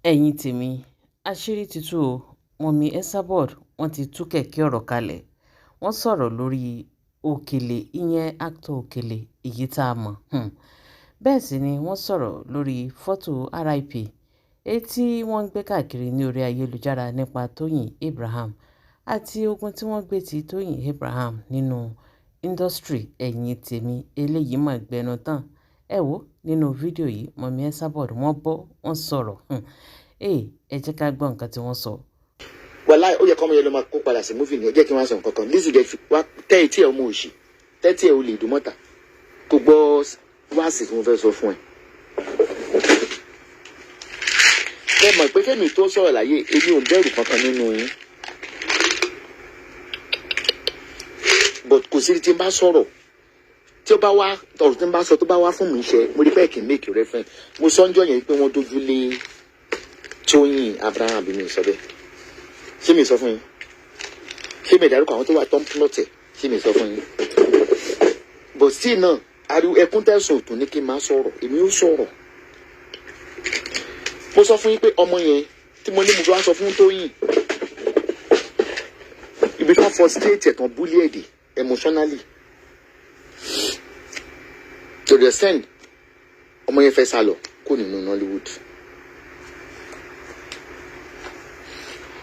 Ẹ̀yin tèmi, àṣírí ti tú o. Mummy Esabod wọ́n ti tú kẹ̀kẹ́ ọ̀rọ̀ kalẹ̀. Wọ́n sọ̀rọ̀ lórí Òkèlè, ìyẹn actor Òkèlè, èyí tá a mọ̀. Bẹ́ẹ̀ sì ni wọ́n sọ̀rọ̀ lórí fọ́tò RIP, èyí tí wọ́n ń gbé káàkiri ní orí ayélujára nípa Tóyìn Abraham àti ogun tí wọ́n gbé ti Tóyìn Abraham nínú industry. Ẹ̀yin tèmi, eléyìí mà gbẹnu tán. Ẹ wò ó, nínú fídíò yìí, Mummy Esabod wọ́n bọ́, wọ́n sọ̀rọ̀. Ẹ jẹ́ ká gbọ́ nǹkan tí wọ́n sọ. Wàláì, ó yẹ kọ́mọ yẹn ló máa kó padà sí movie ni. Ó jẹ́ kí wọ́n sọ nǹkan kan. Lizzy jẹ́ wá tẹ́ etí ẹ̀, ọmọ òṣì, tẹ́tí ẹ̀, olè ìdúmọ̀tà, kò gbọ́ wáàsì tí mo fẹ́ sọ fún ẹ. Ẹ mọ̀ pé kémi tó sọ̀rọ̀ láyé, èmi ò bẹ̀rù kankan nínú yín, but kò sí tí n bá sọ̀rọ̀, tí ó bá wá ọ̀rọ̀ tí n bá sọ tó bá wá fún mi ṣe, mo rí bẹ́ẹ̀ kì í make reference. Mo sọ ń jọ yẹn pé wọ́n dojú lé Tóyìn Abraham, bí mi sọ bẹ́ẹ̀? Ṣé mi sọ fún yín? Ṣé mi ìdárúkọ àwọn tó wà tó ń plot ẹ̀? Ṣé mi sọ fún yín? But still náà, ariwo ẹkún tẹ̀sán òtún ní kí n máa sọ̀rọ̀, èmi ó sọ̀rọ̀. Mo sọ fún yín pé ọmọ yẹn tí mo ní mo fi wá sọ fún Tóyìn, ibi tó frustrate ẹ̀ tán, bully ẹ̀ dé emotionally to the extent ọmọ yẹn fẹ́ sá lọ kó nínú Nollywood.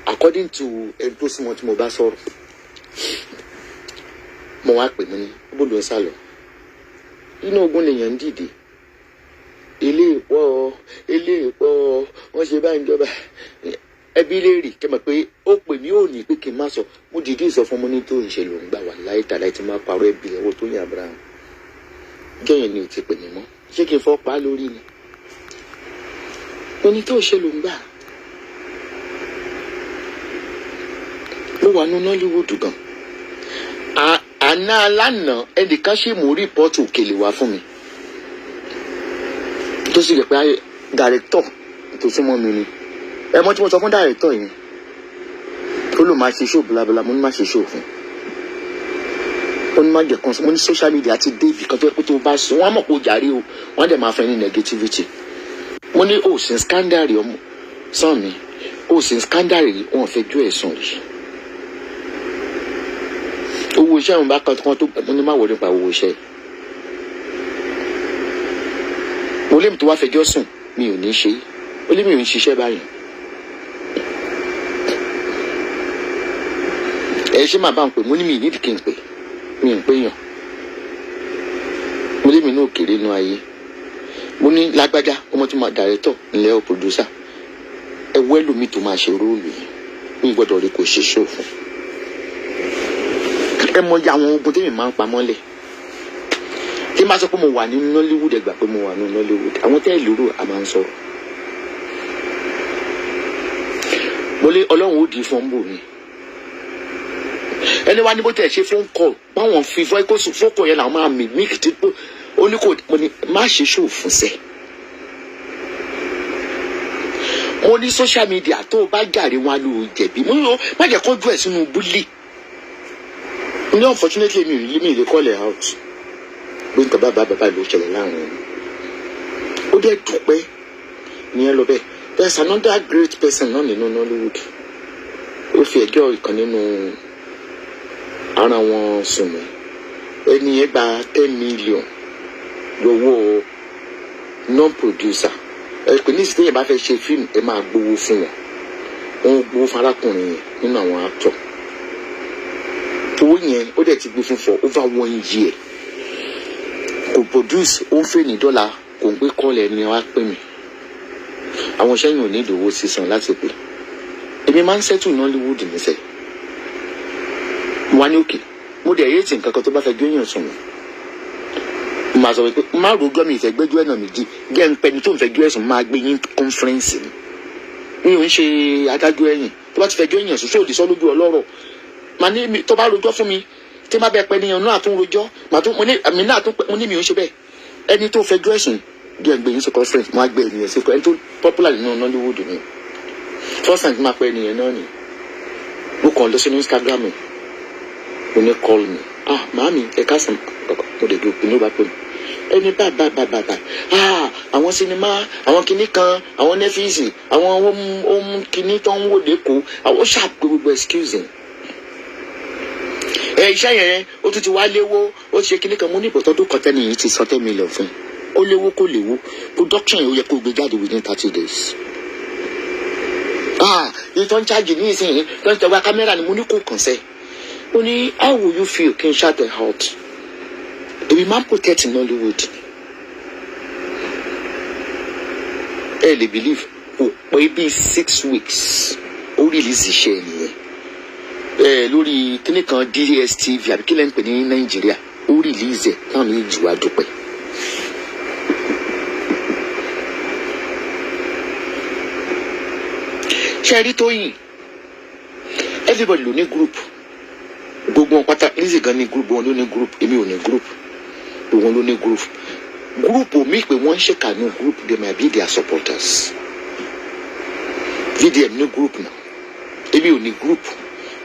According to ẹni tó súnmọ́ tí mo bá sọ̀rọ̀, mo wá pè mí ní bó ló ń sá lọ. Inú ogun lèèyàn ń dìde, ilé ìpọ́, ilé ìpọ́, wọ́n ṣe báyìí níjọba ẹbí léèrè kẹ́ mọ̀ pé ó pè mí, ò ní pé kí n má sọ. Mo dìídì sọ fún mo ní tó ń ṣe ló ń gbà wá láì tàláì tí máa parọ́ ẹbí ẹwọ́ tó yàn Abraham jọyìn ni ò ti pè mí mọ́. Ṣé kí n fọ́ pa á lórí ni? Mo ní tó ń ṣe ló ń gbà. Mo wà nínú Nollywood gan. Àná alánà, ẹnìkan ṣe mú rìpọ́ọ̀tù Òkèlè wá fún mi, tó sì rẹ̀ pé dàrẹ́tọ̀ tó súnmọ́ mi ni. Ẹ mọ̀ tí mo sọ fún dàrẹ́tọ̀ yẹn, ó lò máa ṣe ṣó blabla. Mo ní má ṣe ṣó fún ó ní má jẹ kan. Mo ní social media ti dé ibì kan tó yẹ pé tó bá sùn, wọ́n á mọ̀ pé ó jàre o, wọ́n á dẹ̀ máa fẹ́ ní negativity. Mo ní ó sì ń scandal ọmọ sàn mi, ó sì ń scandal rí, wọn ò fẹ́ jó ẹ̀sùn rí. Owó iṣẹ́ òun bá kan tó, mo ní má wọlé nípa owó iṣẹ́. Mo lémi tó wá fẹjọ́ sùn, mi ò ní ṣe ó lémi ò ń ṣiṣẹ́ báyìí. Ẹ ṣé màá bá ń pè. Mo ní mi nídìí kí n pè, mi ń pè yàn. Mo lémi náà kéré inú ayé. Mo ní lágbájá ọmọ tí mo dàrẹ́tọ̀ ńlẹ́ ọ pòdúsà, ẹ wẹ́lù mi tó máa ṣe róòlù yìí, mi gbọ́dọ̀ rí kò ṣe ṣòfò. Ẹ mọ iye àwọn ogun tèmi máa ń pamọ́lẹ̀ tí n bá sọ pé mo wà ní Nollywood. Ẹ gbà pé mo wà ní Nollywood. Àwọn tẹ́ ẹ lérò a máa ń sọ̀rọ̀. Mo lé Ọlọ́run ó di fún bò mí. Ẹni wá ní bó tẹ̀ ṣe phone call, báwọn fi phone call yẹn làwọn máa mì mí kìtì pé ó ní kò. Mo ní má ṣe ṣòfò sẹ́. Mo ní social media, tó o bá jàre, wọn á lò ó jẹ̀bi. Mo ní o má jẹ́ kó ju ẹ̀ sínú búlì ní. Unfortunately, mi ò mi lè call it out pé nǹkan bàbá bàbá ló ṣẹlẹ̀ láàrin ẹ̀. Ó dẹ̀ dúpẹ́ ní ẹ lọ bẹ́ẹ̀. There is another great person náà nínú Nollywood. Ó fi ẹjọ́ ìkan nínú ara wọn sùn mí. Ẹni yẹn gba 10 million lọ́wọ́ non-producer. Ẹ pè ní ìsìtẹ́yìn bá fẹ́ ṣe fíìmù, ẹ máa gbowó fún wọn. Wọ́n gbowó fún arákùnrin yẹn nínú àwọn actor. Owó yẹn ó dẹ̀ ti gbé fún for over one year, kò produce. Ó ń fẹ́ ní dọ́là, kò ń gbé kọ́ọ̀lù. Ẹni wá pè mí, àwọn iṣẹ́ yìí ò ní ìdòwò sísan láti pè. Èmi máa ń settle Nollywood níṣẹ́ mo wá ní òkè. Mo dẹ̀ yéètì nǹkan kan tó bá fẹ́ gbéyàn sùn mí, mo máa sọ pé má rojọ́ mi, ìfẹ́ gbẹ́jọ́ ẹ̀nà méjì gẹ́ ń pẹ́ni tó ń fẹ́ gbé ẹ̀sùn, máa gbé yín conference ni. Mi ò ń ṣe adájọ́ ẹ̀yìn. Tó bá ti fẹ́ gbé yàn sùn, sóòdì sọ lójú ọlọ́rọ̀. Màá ní tó bá rojọ́ fún mi, tí má bẹ pẹ́ níyàn náà tún rojọ́, màá tún mo ní àmì náà tún pẹ́. Mo ní mi ò ń ṣe bẹ́ẹ̀. Ẹni tó fẹjọ́ ẹ̀sùn bí ẹgbẹ́ yín sí conference, mo á gbé ènìyàn sí ẹni tó popular nínú Nollywood ni. First time tí máa pẹ́ ènìyàn náà ni. Mo kàn lọ sínú Instagram mi, mo ní call me. Ah, màámi, ẹ káàsán. Mo lè gbé ní ó bá pè mí. Ẹni bá bá bá bá bá, ah, àwọn sinimá, àwọn kinní kan, àwọn Netflix, àwọn ohun kinní tó ń wò lẹ́kọ̀ọ́, àwọn ṣàpè gbogbo excuse ẹ. Iṣẹ́ yẹn ó tún ti wá léwó, ó ti ṣe kinní kan. Mo ní ìbọ̀tọ́dún kan tẹ́ni yìí ti sọ 10 million fún un, ó léwó kó léwó, production yìí ó yẹ kó gbé jáde within 30 days. Ah, yìí tó ń charge ní ìsinyìí tó ń tẹ̀wá kámẹ́rà ni. Mo ní kò kàn sẹ́. Mo ní, how will you feel kí n shout it out? Èmi máa ń protect Nollywood. Ẹ lè believe, kò pé bíi 6 weeks, ó release iṣẹ́ nìyẹn ẹ lórí kíní kan, DSTV àbí kí lẹ́ ń pè ní Nàìjíríà. Ó release ẹ̀, táwọn méjì wá dúpẹ́. Ṣe rí Tóyìn, everybody ló ní group, gbogbo wọn pátá. Lizzy gan ní group, wọn ló ní group, èmi ò ní group, gbogbo wọn ló ní group. Group mi pé wọ́n ń ṣèkà ní group, they might be their supporters. VDM ní group náà, èmi ò ní group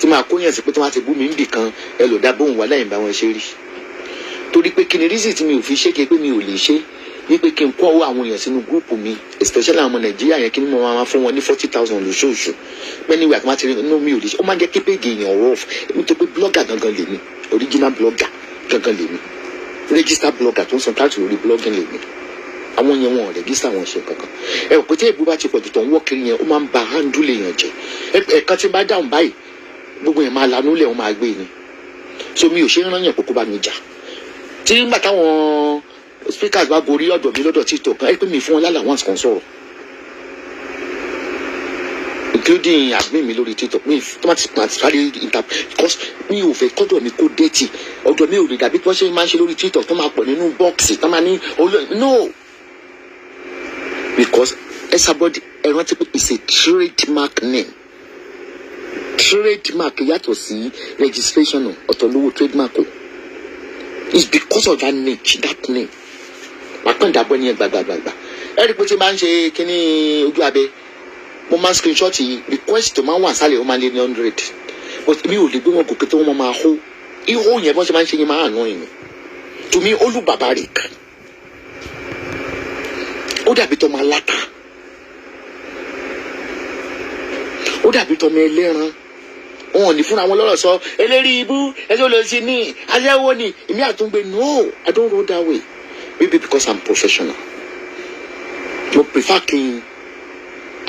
tí máa kó yẹn sí pé tí wọ́n á ti bú mi níbì kan, ẹ lò dá bóun wà lẹ́yìn bá wọn ṣe rí. Torí pé kí ni reason tí mi ò fi ṣe ké pé mi ò lè ṣe wípé kí n kó ọwọ́ àwọn èèyàn sínú group mi, especially àwọn ọmọ Nàìjíríà yẹn, kí ni mo máa fún wọn ní 40,000 lóṣooṣù pé níwèé àti máa ti rí inú mi ò lè ṣe. Ó máa ń jẹ́ kí page èèyàn rough. Èmi tó pé blogger gangan lèmi, original blogger gangan lèmi, register blogger tó ń san tax lórí blogging lèmi. Àwọn yẹn wọn ò register, wọn ṣe kankan. Ẹ ò pé tí èbú bá ti pọ̀jù tó ń wọ́ kiri yẹn, ó máa ń ba handle èèyàn jẹ́. Ẹ̀ẹ̀kan tí n bá dáhùn báyìí, gbogbo yẹn máa lanú lẹ̀, wọ́n máa gbé ni. So mi ò ṣe ń rán yàn kókó bá mi jà. Tí nígbà táwọn speakers bá gorí ọ̀dọ̀ mi lọ́dọ̀ TikTok kan, ẹ pé mi fún wọn lálẹ́ àwọn kan sọ̀rọ̀, including admin mi lórí TikTok mi tó má ti máa ti sáré inter, because mi ò fẹ́ kọ́dọ̀ mi kó dẹ́tì. Ọ̀dọ̀ mi ò lè dàbí tí wọ́n ṣe máa ń ṣe lórí TikTok tó máa pọ̀ nínú box tó máa ní no, because Esabod, ẹ rántí pé it's a trademark name. Trademark yàtọ̀ sí registration o, ọ̀tọ̀ lówó trademark o. It's because of that niche, that name. Màá kàn dàbọ̀ ní ẹ gbàgbàgbàgbà. Ẹ rí i pé tí máa ń ṣe kínní ojú abẹ, mo máa ń screenshot request tó máa ń wà sálẹ̀, ó máa lé ní 100, but mi ò lè gbé wọn gòkè tó wọn máa hó ihò yẹn. Bọ́n ṣe máa ń ṣe yẹn máa àná yẹn to me, ó lù barbaric, ó dàbí tọmọ aláta, ó dàbí tọmọ ẹlẹ́ran. Wọn ò ní fúnra wọn lọ́rọ̀ sọ eléri ibú ẹjọ́ lọ sí ní aṣẹ́wó ni èmi àtúngbè. No, I don't roll that way, maybe because I'm professional. Mo prefer kí n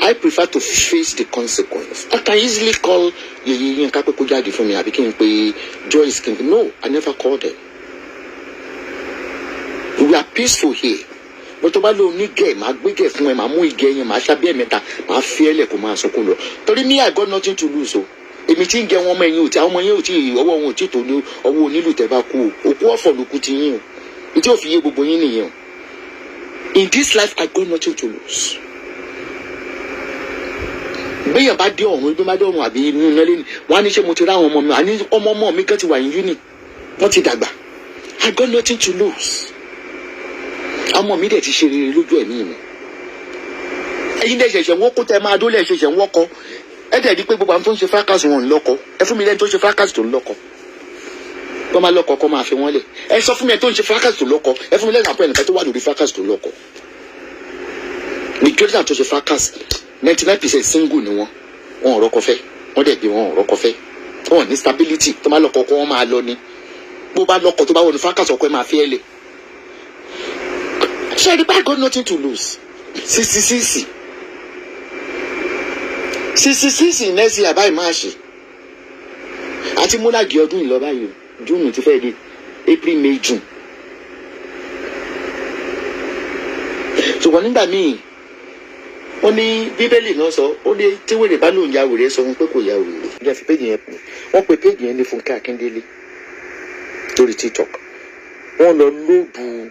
I prefer to face the consequence. I can easily call Yeye Yinka pé kó jáde fún mi, àbí kí n pe Joyce kí n. No, I never call them. We are peaceful here, mo tó bá lóun ní gẹ̀, máa gbé gẹ̀ fún ẹ, máa mú ìgẹ̀ yẹn, máa ṣábí ẹ̀mẹ́ta, máa fi ẹ́ lẹ̀ kó máa sunkún lọ. Torí me, I got nothing to lose o. Èmi tí ń jẹ wọn ọmọ ẹ̀yìn òtí, àwọn ọmọ yẹn ò tí ọwọ́ wọn ò tí tó ní ọwọ́ onílù. Tẹ́ bá kú o, òkú ọ̀fọ̀ ló kú ti yín o. Ìtí ò fi yé gbogbo yín nìyẹn o. In this life, I got nothing to lose. Béèyàn bá dé ọ̀run, bí bá dé ọ̀run àbí inú iná lé ní, wọ́n á ní ṣé mo ti rí àwọn ọmọ mi, àní ọmọ ọmọ mi kan ti wà ní uni, wọ́n ti dàgbà. I got nothing to lose. Ọmọ mi dẹ̀ ti ṣe rere lójú ẹ̀mí mi. Ẹ̀yin dẹ̀ ṣẹ̀ṣẹ̀ wọ́n kó tẹ máa dólẹ̀, ṣẹ̀ṣẹ̀ ń wọ́kọ. Ẹ dẹ̀ rí pé gbogbo àwọn tó ń ṣe fracas wọn ń lọ́kọ. Ẹ fún mi lẹ́ni tó ń ṣe fracas tó ń lọ́kọ. Tó máa lọ́kọ kọ́ máa fi wọ́n lẹ̀. Ẹ sọ fún mi ẹ tó ń ṣe fracas tó lọ́kọ. Ẹ fún mi lẹ́nu àpò ẹnìkan tó wà lórí fracas tó lọ́kọ. Majority àwọn tó ṣe fracas, 99% single ni wọ́n. Wọn ò rọ́kọ fẹ́, wọ́n dẹ̀ bí wọn ò rọ́kọ fẹ́, wọn ò ní stability. Tó máa lọ́kọ kọ́, wọ́n máa lọ ni. Bó bá lọ́kọ, tó bá wọnú fracas, ọkọ ẹ máa fi ẹ́ lẹ̀. Ṣé ẹ rí bá got nothing to lose. 66, 66 next year báyìí máa ṣe àti múlágì ọdún ìlọ báyìí o. June ti fẹ́ di April, May, June. Ṣùgbọ́n nígbà míì, wọ́n ní Bíbélì náà sọ, ó ní tí wèrè bá lóun ya wèrè, sọ fún pé kò ya wèrè. Ìjọba fi page yẹn pè, wọ́n pe page yẹn ní Fúnkẹ́ Akíndélé lórí TikTok. Wọ́n lọ lóòbù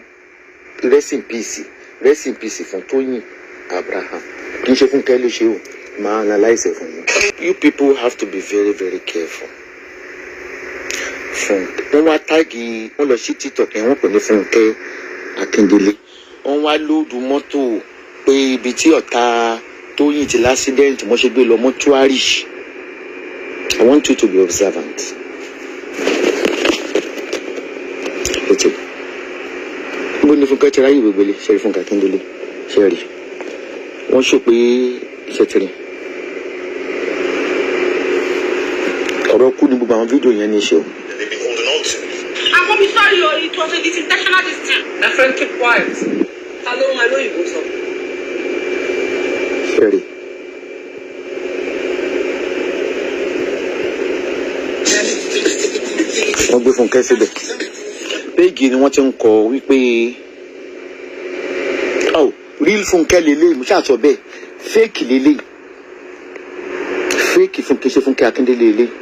rest in peace, rest in peace fún Tóyìn Abraham. Kì í ṣe Fúnkẹ́ ló ṣe o, máa analyse ẹ̀ fún yín. You people have to be very, very careful. Fún wọ́n wá tag, wọ́n lọ sí TikTok yẹn, wọ́n pè ní Fúnkẹ́ Akíndélé. Wọ́n wá load mọ́tò pé ibi tí ọ̀tá Tóyìn ti l'accident, wọ́n ṣe gbé lọ mortuary. I want you to be observant. Ètò bó Ní Fúnkẹ́ ti ráyè gbogbo ilé. Ṣe rí Fúnkẹ́ Akíndélé? Ṣe rí wọ́n ṣò pé ṣe ti rí ọ̀rọ̀ kú ní gbogbo àwọn fídíò yẹn ní í ṣe o. They've been holding on to. I'm gonna be sorry, oh, it was a disintentional this thing. My friend, keep quiet. Ta ló ń lóyìnbó sọ? Ṣe rí wọ́n gbé Fúnkẹ́ síbẹ̀, péèjì ni wọ́n ti ń kọ wípé, oh, real Fúnkẹ́ lélẹ́yìí. Mo ṣàṣọ bẹ́ẹ̀, fake lélẹ́yìí, fake Fúnkẹ́. Ṣe Fúnkẹ́ Akíndélé lélẹ́yìí?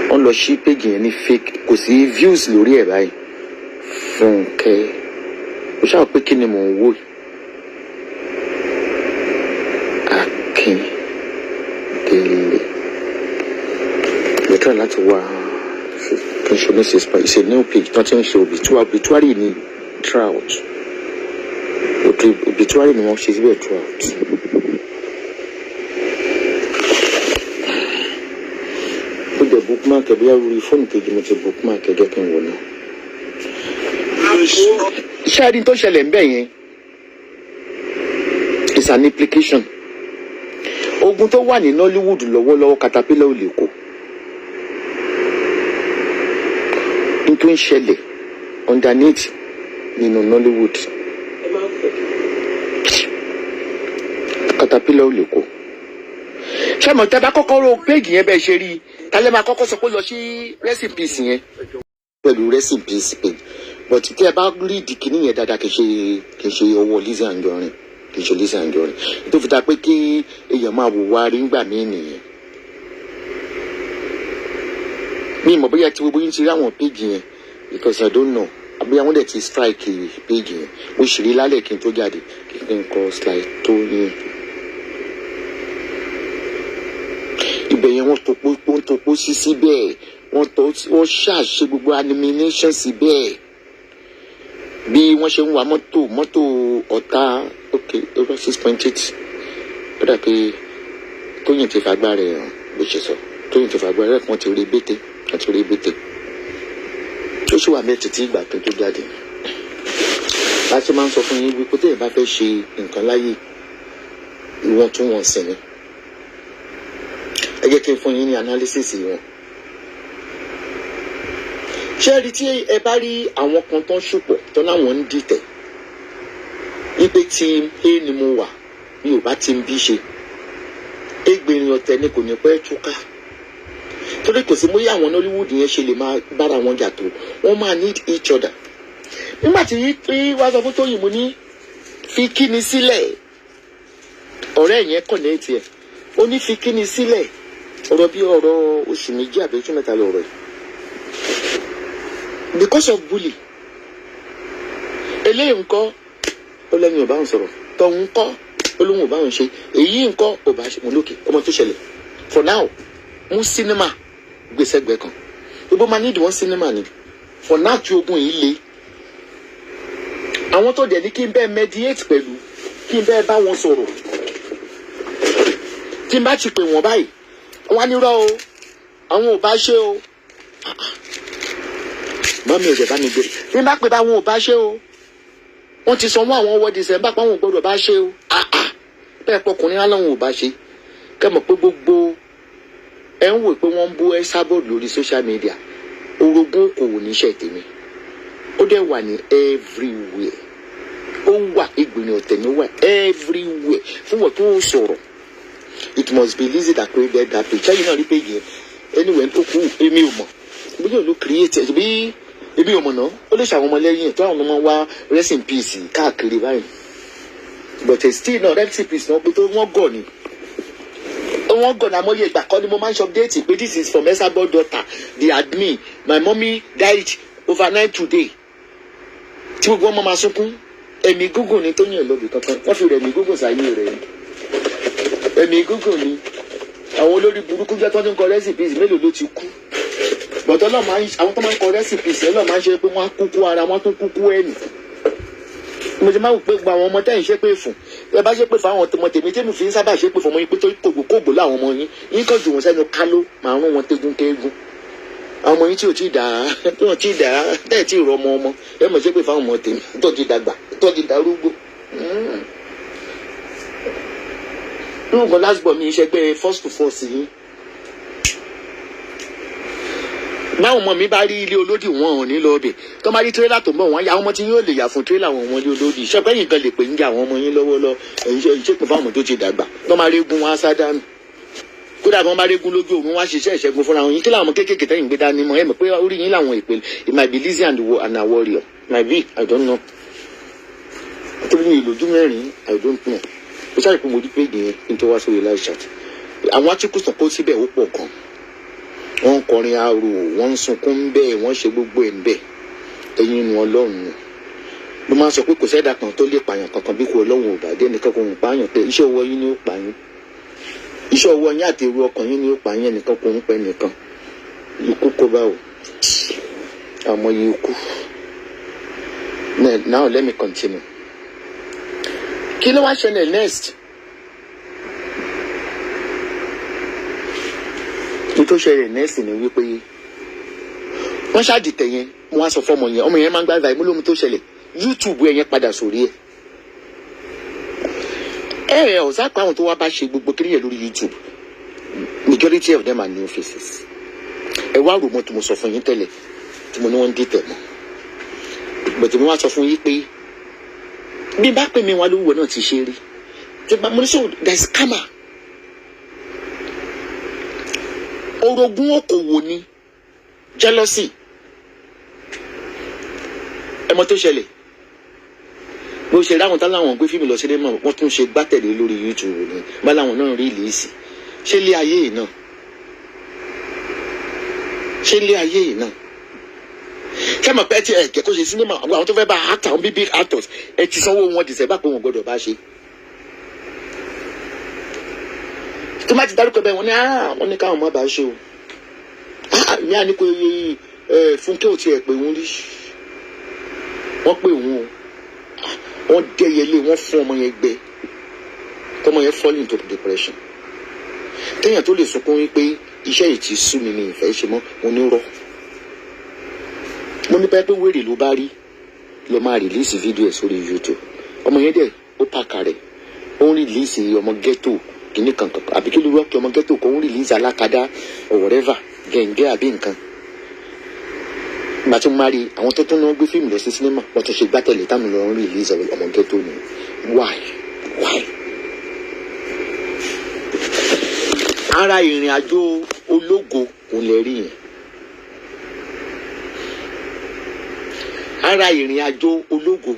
Wọ́n lọ sí péèjì yẹn ní fake, kò sí views lórí ẹ̀ báyìí. Fúnkẹ́, mo ṣàwọ̀ pé kí ni mò ń wò yìí? Akíndélé, mo try láti wá kí n ṣe ní six pa. It's a new page tó ti ń ṣe obituary. Obituary ni throughout, obituary ni wọ́n ṣe síbẹ̀ throughout. Ó jẹ́ bookmark ẹ̀, bóyá orí fóònù kejì mo ti bookmark ẹ̀, jẹ́ kí n wò náà. Ṣé ẹni tó ṣẹlẹ̀ ń bẹ̀ yẹn is an implication. Ogun tó wà ní Nollywood lọ́wọ́lọ́wọ́, caterpillar ò lè kó n tó ń ṣẹlẹ̀ underneath nínú Nollywood. Ẹ máa ń fẹ́. Caterpillar ò lè kó. Ṣé mo tẹ́ bá kọ́kọ́ ro péèjì yẹn bẹ́ẹ̀ ṣe rí i tálẹ́ máa kọ́kọ́ sọ pé lọ sí recipes yẹn pẹ̀lú recipes page, but tí ẹ bá rí ìdí kìíní yẹn dáadáa, kì í ṣe ọwọ́ Lizzy Anjorin, kì í ṣe Lizzy Anjorin. Tó fi ta pé kí èèyàn máa wò wá rí ńgbà míì nìyẹn. Mi mọ̀ bóyá tí gbogbo yín ti rí àwọn péèjì yẹn, because I don't know bóyá wọ́n dẹ̀ ti strike péèjì yẹn. Mo sì rí lálẹ́ kí n tó jáde kí n kọ slide tó yín ibẹ̀ yẹn. Wọ́n topó, wọ́n topó sí síbẹ̀, wọ́n tó, wọ́n ṣàṣe gbogbo animation síbẹ̀, bí wọ́n ṣe ń wa mọ́tò, mọ́tò ọ̀tá. Ok, over 6.8. Ó dà pé Tóyìn ti fagbára ẹ̀ hàn bó ṣe sọ. Tóyìn ti fagbára ẹ̀, wọ́n ti rí bété, wọ́n ti rí bété. Ó sì wà mẹ́tì tí ìgbà tó tó jáde. Bá a ṣe máa ń sọ fún yín wípé téèyàn bá fẹ́ ṣe nǹkan láyé, ìwọ̀ntúnwọ̀nsì ni. Ẹ jẹ́ kí n fún yín ní analysis wọn. Ṣé ẹ rí tí ẹ bá rí àwọn kan tó ń ṣùpọ̀ tó láwọn ń dìtẹ̀ wípé team A ni mo wà, mi ò bá team B ṣe, égbìnrin ọ̀tẹ̀ ni, kò ní pẹ́ túká, torí kò sí bóyá àwọn Nollywood yẹn ṣe lè máa bára wọn jà tó, wọ́n máa need each other. Nígbà tí wàá sọ fún Tóyìn, mo ní fi kíni sílẹ̀, ọ̀rẹ́ yẹn connect ẹ̀, ó ní fi kíni sílẹ̀. Ọ̀rọ̀ bí ọ̀rọ̀ oṣù 2 àbí oṣù 3 lọ̀rọ̀ yìí, because of bully. Eléyìí ńkọ́? Ó lẹ́yìn ò bá ń sọ̀rọ̀. Tọ̀hún ńkọ́? Ó lóun ò bá òun ṣe. Èyí ńkọ́? Ò bá ṣe. Mo lókè ọmọ tó ṣẹlẹ̀, for now, mú cinema gbèsègbè kan, gbogbo máa nídìí wọn cinema ni for now tí ogun yìí le. Àwọn tó dẹ̀ ní kí n bẹ́ẹ̀ mediate pẹ̀lú, kí n bẹ́ẹ̀ bá wọn sọ̀rọ̀, tí n bá ti pè wọ́n báyìí, wọ́n á ní rọ́ o, àwọn ò bá ṣe o. Bá mi ò dẹ̀ bá mi gbé, tí n bá pè bá wọn, ò bá ṣe o. Wọ́n ti sanwó àwọn wọ December pé àwọn ò gbọ́dọ̀ bá ṣe o. Bẹ́ẹ̀ pọkùnrin aláwọn ò bá ṣe. Kẹ́ mọ̀ pé gbogbo ẹ̀ ń wò pé wọ́n ń bú ẹ sábọ̀dù lórí social media, orogún okòwò níṣẹ́ tèmi, ó dẹ̀ wà ní everywhere. Ó wà, ìgbìyànjú ọ̀tẹ̀ ni, ó wà everywhere fún wọn tó ń sọ̀rọ̀. It must be Lizzy that created that page. Ṣẹ́yìn náà rí page yẹn? Anyway, ó kú, èmi ò mọ̀ bí yóò ló create ẹ̀, bí èmi ò mọ̀ náà. Ó lè ṣàwọn ọmọlẹ́yìn ẹ̀ tó àwọn ọmọ wa rest in peace káàkiri báyìí, but still náà rest in peace náà, pé tó wọ́n gọ̀ ni, wọ́n gọ̀ náà. Mọ́yé ìgbà kọ́ ni mo máa ń ṣe update pé this is from Esabod daughter, the admin, my mommy died overnight today, tí gbogbo ọmọ máa sunkún. Ẹ̀mí gúngùn ni Tóyìn lóbi kankan, wọ́n fi rẹ̀ ẹ̀mí gúngùn sáyé rẹ̀ ni. Ẹ̀mí gúngùn ni àwọn olórí burúkú jẹ́ tó ń kọ recipes. Mélòó ló ti kú? Bọ̀dọ̀ náà máa ń àwọn tó máa ń kọ recipes ẹ̀ náà máa ń ṣe pé wọ́n á kúkú ara wọ́n á tún kúkú ẹ̀nì. Mo ti máa wò pé gbogbo àwọn ọmọ tẹ́yìn ṣépè fún, ẹ bá ṣépè fún àwọn ọmọ tèmi, tèmi fi ń sábà ṣépè fún ọmọ yín pé tó kògbó kògbó láwọn ọmọ yín, yín kàn jù wọ́n sẹ́nu kálọ́, màá rún wọn tégún kéégún. Àwọn ọmọ yín tí ò tí ì dà á, tí wọ́n ti dà á, tẹ́ ẹ̀ tí ì rọ ọmọ ọmọ, ẹ mọ̀ ṣépè fáwọn ọmọ tèmi tó ti dàgbà, tó ti darúgbó. Irú nǹkan last born mi iṣẹ́ pé first to first yín. Báwọn ọmọ mi bá rí ilé olódì, wọn ò ní lọ ọbẹ̀. Tó bá rí tírélà tó ń bọ̀, wọ́n ya àwọn ọmọ tí yóò lè yà fún tírélà wọn wọn lé olódì. Ṣọpẹ́ yìí kan lè pè ń jẹ àwọn ọmọ yín lọ́wọ́ lọ. Ẹ̀yin ṣe ìṣèpè fáwọn ọmọ tó ti dàgbà. Tó máa rí egun wọn á sá dànù. Kódà bí wọ́n bá rí egun lójú oorun, wọ́n á ṣiṣẹ́ ìṣẹ́gun fúnra wọn yín. Kí làwọn kéékèèké tẹ́yìn gbé dání mọ́? Ẹ mọ̀ pé orí yín làwọn ìpè. It might be Lizzy and a warrior. It might be, I don't know. Torí mi ìlójú mẹ́rin, I don't know. Mo ṣáà rí pé mo rí péjì yẹn kí n tó wá sórí live chat. Àwọn articles tán kó síbẹ̀, ó pọ̀ gan. Wọ́n ń kọrin arò, wọ́n ń sunkún bẹ́ẹ̀, wọ́n ṣe gbogbo ẹ̀ ń bẹ́ẹ̀. Ẹ̀yin inú Ọlọ́run ni. Mo máa ń sọ pé kò sẹ́dá kan tó lè pààyàn kankan bí kò Ọlọ́run ò bá dé. Ẹnìkan kò ń pààyàn, pé iṣẹ́ ọwọ́ yín ni ó pa yín. Iṣẹ́ ọwọ́ yín àti èrò ọkàn yín ni ó pa yín. Ẹnìkan kò ń pẹ́ nìkan. Ikú kó bá o àmọ́ ikú. Now let me continue. Kí ló wá ṣẹlẹ̀ next? Ní tó ṣẹlẹ̀ next ni wípé wọ́n ṣáàdìtẹ̀ yẹn. Wọ́n á sọ fọ́mọ yẹn, ọmọ yẹn máa ń gbá ìmú lómi tó ṣẹlẹ̀. YouTube ẹ̀ yẹn padà sórí ẹ̀. Ẹ ẹ ọ̀sá pa àwọn tó wá bá ṣe gbogbo kiri yẹn lórí YouTube, majority of them are new faces. Ẹ wá rò mọ́ tí mo sọ fún yín tẹ́lẹ̀, tí mo ní wọ́n ń dìtẹ̀ mọ́, bẹ̀tẹ̀ mo wá sọ fún yín pé bí bá pè mí wọn lówó náà ti ṣe rí tí bá mo ní. So there is karma. Orogún okòwò ni jealousy. Ẹ mọ̀ tó ṣẹlẹ̀, bó ṣe ráwọn tán láwọn gbé fíìmù lọ sílé mọ́, wọ́n tún ṣe gbátẹ̀lé lórí YouTube ni bá láwọn náà rí release. Ṣé ilé ayé yìí náà, ṣé ilé ayé yìí náà, ṣé mọ̀ pé ẹ ti ẹ̀ jẹ́ kó ṣe sinimá? Àwọn tó fẹ́ bá actor, àwọn big big actors, ẹ ti sanwó wọn December pé wọn gbọ́dọ̀ bá ṣe. Tó má ti dárúkọ bẹ́ẹ̀, wọ́n ní, "Ah, wọ́n ní káwọn má bàa ṣe o." Ah, ní àníkó ẹ Fúnkẹ́ ò tiẹ̀ pé wọ́n rí, wọ́n pè wọ́n o. Wọ́n dẹ́yẹlé, wọ́n fún ọmọ yẹn gbẹ, tọmọ yẹn fall into depression. Téèyàn tó lè sunkún wípé iṣẹ́ yìí ti sú mi, mi ìfẹ́ ṣe mọ́, mo ní rọ́. Mo ní pẹ́ pé wèrè ló bá rí lọ máa release fídíò ẹ̀ sórí YouTube. Ọmọ yẹn dẹ̀ ó pàkà rẹ̀, ó ń release ọmọ ghetto kìíní kankan, àbí kí ló rọ́ọ̀kì ọmọ ghetto kan, ó ń release alákadá or whatever, gẹ̀ǹgẹ́ àbí nǹkan. Ìgbà tí mo máa rí àwọn tó tún náà gbé fíìmù lọ sí sinimá, wọ́n tún ṣe gbátẹ̀lé táwọn lọ ń release ọmọ ghetto ni. Why, why? Ara ìrìn àjò ológo òun lè rí yẹn. Ara ìrìn àjò ológo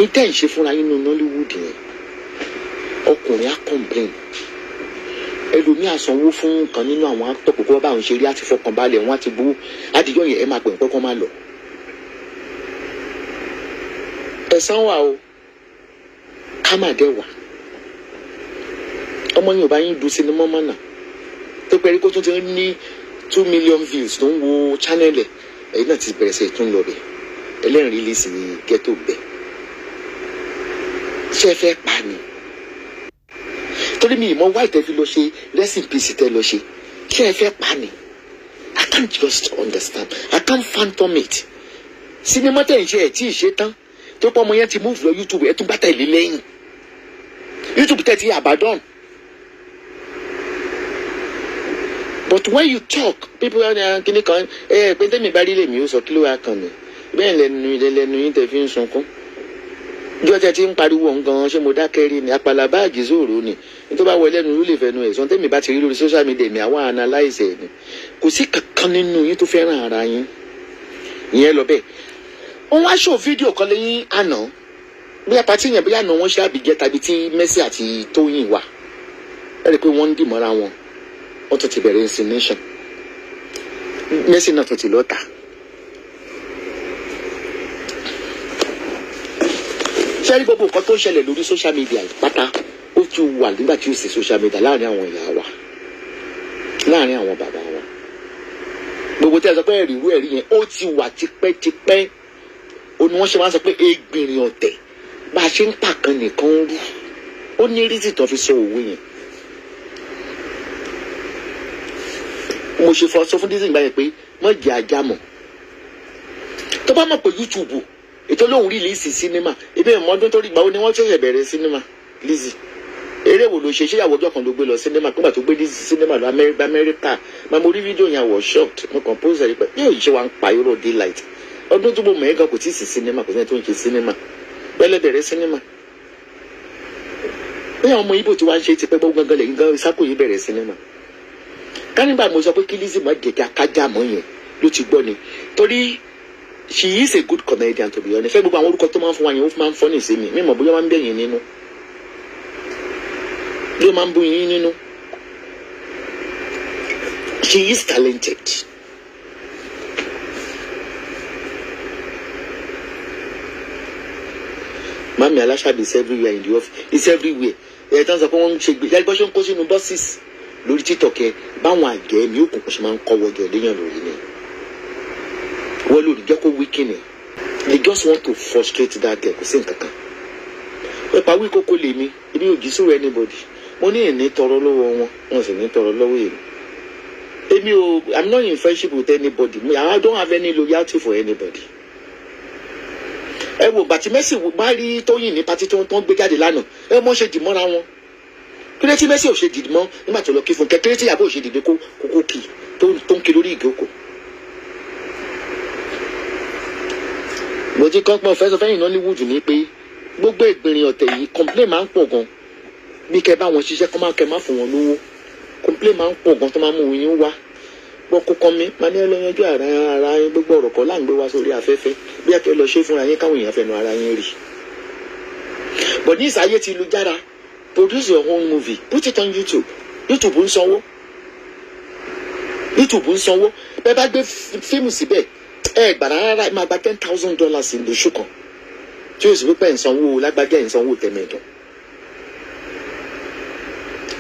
ìtẹ́ ìṣe fúnra yín nínú Nollywood yẹn, ọkùnrin á complain, ẹlòmíà sanwó fún nǹkan nínú àwọn actor kókó bá àwọn ṣe rí àti fọkànbalẹ̀ wọn àti gbowó àtijọ́ yẹn. Ẹ máa pè ń pẹ́ kọ́ máa lọ. Ẹ̀san wà o, ká má dẹ̀ wà. Ọmọ yín ò bá yín du sinimá mọ́nà tó pẹ́rí kó tún ti ní 2 million views tó ń wo channel ẹ̀. Ẹ̀yin náà ti bẹ̀rẹ̀ sí tún lọ bẹ̀, ẹlẹ́rìí release ní ghetto bẹ̀. Ṣé ẹ fẹ́ pa ni? Torí mi ìmọ̀ wáyé tẹ́ fi lọ ṣe rest in peace tẹ́ lọ ṣe. Ṣé ẹ fẹ́ pa ni? I can't just understand, I can't fathom it. Sinimá tẹ̀ ń ṣe ẹ̀ tí ì ṣe tán, tó pọ̀ ọmọ yẹn ti move lọ YouTube, ẹ̀ tún bá tẹ̀lé lẹ́yìn YouTube tẹ̀ ti abandon. But when you talk, people are kini kan ẹ pé tẹ́mi bá rí lèmi ó sọ. Kí ló wá kàn mí bẹ́ẹ̀? Lẹ́nu lẹ́nu yín tẹ́ fi ń sunkún bí ọtẹ ti ń pariwo nǹkan. Ṣé mo dákẹ́ rí ni? Àpàlà báàgì zòrò ni. Ní tó bá wọ lẹ́nu ló lè fẹnu ẹ̀ sọ. Tẹ́mi bá ti rí lórí social media mi, àwọn analyse ẹ̀ ni. Kò sí kankan nínú yín tó fẹ́ràn ara yín. Ìyẹn lọ bẹ́ẹ̀. Wọ́n wá ṣò fídíò kan lẹ́yìn àná, bóyá party yẹn, bóyá àná wọ́n ṣe àbíjẹ́ tàbí tí Mercy àti Tóyìn wà. Ẹ rí i pé wọ́n ń dì mọ́ra wọn, wọ́n tún ti bẹ̀rẹ̀ insinuation. Mercy náà tún ti lọ́ta. Ṣé rí gbogbo nǹkan tó ń ṣẹlẹ̀ lórí social media yìí pátá, ó ti wà nígbà tí ó sì social media láàrin àwọn ìyá wa, láàrin àwọn bàbá wa. Gbogbo tí a sọ pé ẹ̀rí irú ẹ̀rí yẹn, ó ti wà tipẹ́tipẹ́. Ó ní wọ́n ṣe máa ń sọ pé egbìnrìn ọ̀tẹ̀, bá a ṣe ń pàkan nìkan ń rú. Ó ní reason tó fi sọ òwe yẹn. Mo ṣe fọ sọ fún Lizzy gbà yẹn pé mọ̀ jẹ́ ajá mọ̀. Tó bá mọ̀ pé YouTube ètò lóhùn release sinimá, ebi ìmọ̀ ọdún tó rí gbà ó ní wọ́n ṣẹ̀ṣẹ̀ bẹ̀rẹ̀ sinimá. Lizzy, eré wo ló ṣe? Ṣé ìyàwó ọjọ́ kan ló gbé lọ sinimá? Nígbà tó gbé Lizzy sinimá lọ Amẹ́ríkà, máa mo rí fídíò yẹn, wọ̀ shocked. Mo kàn post ẹ̀ pé yóò ṣe wá ń pa irọ́ daylight. Ọdún tó mo mọ̀ ẹ́ gan, kò tí ì sí sinimá, kò sí ẹni tó ń ṣe sinimá bẹ́lẹ̀ bẹ̀rẹ̀ sinimá. Bí àwọn ọmọ Ibo tí wàá ń ṣe ti pẹ́ gbọ́ gangan lẹ́yìn gan sákò yìí bẹ̀rẹ̀ sinimá. Kánígbà mo sọ pé kí Lizzy má jẹ́ kí akájà mọ́ yẹn ló ti gbọ́ ni, torí she is a good comedian, to be honest. Fẹ́ gbogbo àwọn orúkọ tó máa ń fún wa yẹn, ó máa ń fọ́ ní ìsinmi mímọ̀ bóyá máa ń bẹ̀yìn nínú, ló máa ń bú yín nínú. She is talented. Mami Aláṣàbí is everywhere in the office, is everywhere. Ẹ̀ tán sọ pé wọ́n ń ṣe gbé yàgbọ́ ṣe ń kó sínú buses lórí TikTok yẹn, báwọn àjẹ́ mi òkùnkùn ṣe máa ń kọ́ wọ́jọ́ léèyàn lórí ni wọ́n lórí jẹ́ kó weaken ẹ̀. They just want to frustrate that girl. Kò sí nǹkan kan pẹ̀pà wí kókó lèmi, èmi ò jí sórí anybody. Mo ní ìní tọrọ lọ́wọ́ wọn, wọn sì ní tọrọ lọ́wọ́ èmi. Èmi ò, I'm not in friendship with anybody. I don't have any loyalty for anybody. Ẹ wo bàtí Mercy bá rí Tóyìn ní party tó ń gbé jáde lánàá, ẹ mọ́ ṣe dì mọ́ra wọn. Kí ló tí Mercy ò ṣe dì mọ́ nígbà tó lọ kí fún kẹ? Kí ló tí Ìyábọ̀ ò ṣe dìde kó kókó kì tó ń kí lórí ìjókòó? Mo ti kọ́ pé ọ̀fẹ́ sọ fẹ́yìn Nollywood ní pé gbogbo ìgbìnrin ọ̀tẹ̀ yìí, complain máa ń pọ̀ gan. Bí kẹ bá wọn ṣiṣẹ́ kọ́ máa kẹ má fún wọn lówó, complain máa ń pọ̀ gan tó máa mú yín wá gbọ́ kókọ́ mi máa ní ẹ lọ yanjú ara ara yín. Gbogbo ọ̀rọ̀ kọ́ là ń gbé wá sórí afẹ́fẹ́. Bí ẹ kẹ́ lọ ṣe fúnra yín, káwọn èèyàn fẹnu ara yín rí. But ní ìsáyé ti lu jára, produce your own movie, put it on YouTube. YouTube ń sanwó, YouTube ń sanwó. Bẹ́ẹ̀ bá gbé fíìmù síbẹ̀, ẹ gbà rárá, ẹ máa gba $10,000 lóṣù kan, tí o sì wípé ẹ̀ ń sanwó lágbájá, ẹ̀ ń sanwó tẹ̀mẹ̀dọ̀.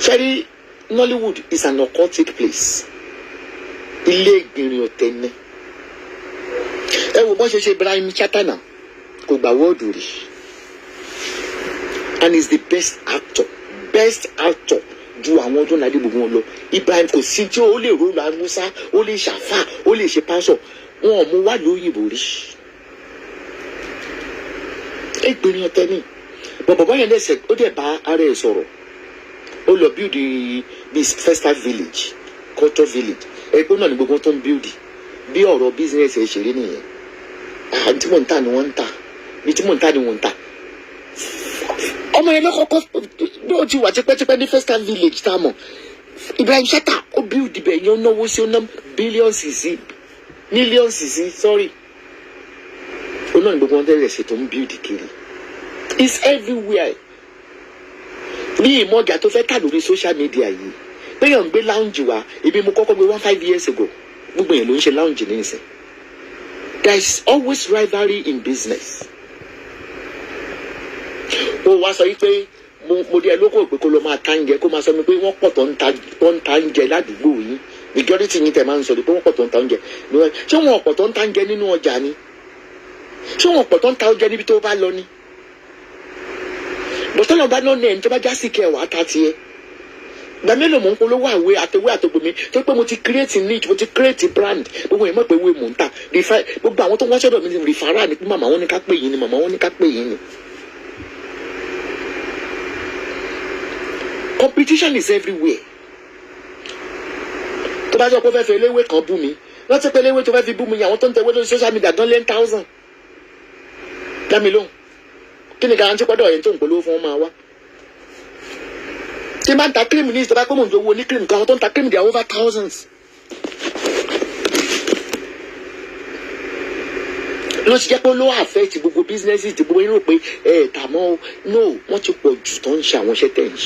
Ṣẹ́rí, Nollywood is an occultic place, ilé ìgbìnrin ọ̀tẹ̀ ni. Ẹ wo bọ́n ṣe ṣe Ibrahim Chatta náà, kò gbà wọ́ọ̀dù rí, and is the best actor, best actor ju àwọn ọdún ládé gbogbo wọn lọ. Ibrahim, kò sí tí ó lè rólù Awúsá, ó lè ṣàfà, ó lè ṣe pásọ. Wọn ò mú wá lóyìnbó rí. Ẹgbẹ̀rin ọ̀tẹ̀ ni bọ̀bọ̀ yẹn lẹ́sẹ̀, ó dẹ̀ bá ara ẹ̀ sọ̀rọ̀, ó lọ build this first village, culture village. Ẹgbẹ́ náà ni gbogbo tó ń build. Bí ọ̀rọ̀ business ẹ̀ ṣe rí nìyẹn. Àti tí mò ń tà ni wọ́n ń tà, bí tí mò ń tà ni wọ́n ń tà. Ọmọ yẹn lọ́kọ́kọ́ bí ó ti wà tipẹ́tipẹ́ ní first time village tá a mọ̀. Ibrahim Chatta, ó build ibẹ̀ yẹn, ó náwó sí, ó ná billions sí, millions sí, sorry. Ó náà ní gbogbo wọn tẹ́lẹ̀ ṣe tó ń build kiri. It's everywhere. Ní ìmọ̀jà tó fẹ́ tà lórí social media yìí, péyàn ń gbé lounge wá, ebi mo kọ́kọ́ gbé one 5 years ago. Gbogbo yẹn ló ń ṣe lounge ní ìsìn. There is always rivalry in business. Ó wá sọ yìí pé mo dé ẹ lóko pé kó lọ máa ta oúnjẹ, kó máa sọ mi pé wọ́n pọ̀ tó ń ta oúnjẹ ládùúgbò yín. Majority yín tẹ̀ máa ń sọ pé wọ́n pọ̀ tó ń ta oúnjẹ. Ṣé wọn pọ̀ tó ń ta oúnjẹ nínú ọjà ni? Ṣé wọn pọ̀ tó ń ta oúnjẹ níbi tó bá lọ ni? Bọ́tọ́lọ̀ bá lọ́nà ẹni tó bá já sí kẹwàá ta tiẹ̀. Ìgbà mélòó mò ń polówó àwé àtẹwé àtògbò mi tó pé mo ti create niche, mo ti create brand, gbogbo yẹn mọ̀ pé ewé mò ń tà. Gbogbo àwọn tó wọ́n sọ́dọ̀ mi ní referral ni pé màmá wọn ní ká pè yín ni, màmá wọn ní ká pè yín ni. Competition is everywhere. Tó bá sọ pé ó fẹ́ fi eléwé kan bú mi, rántí pé eléwé tó fẹ́ fi bú mi, àwọn tó ń tẹ̀wé lórí social media gan lé thousand. Dá mi lóhùn, kí ni guarantee pọ́dọ̀ yẹn tó ń polówó fún wọn máa wá? Tí n bá ń ta cream ní ìjọba pé mò ń jowó ní cream kan, àwọn tó ń ta cream, they are over thousands. Ló ti jẹ́ pé ló affect gbogbo businesses tí gbogbo yín rò pé ẹ̀ tà mọ́. No, wọ́n ti pọ̀ jù tó ń ṣe àwọn iṣẹ́ tẹ̀ ń ṣe.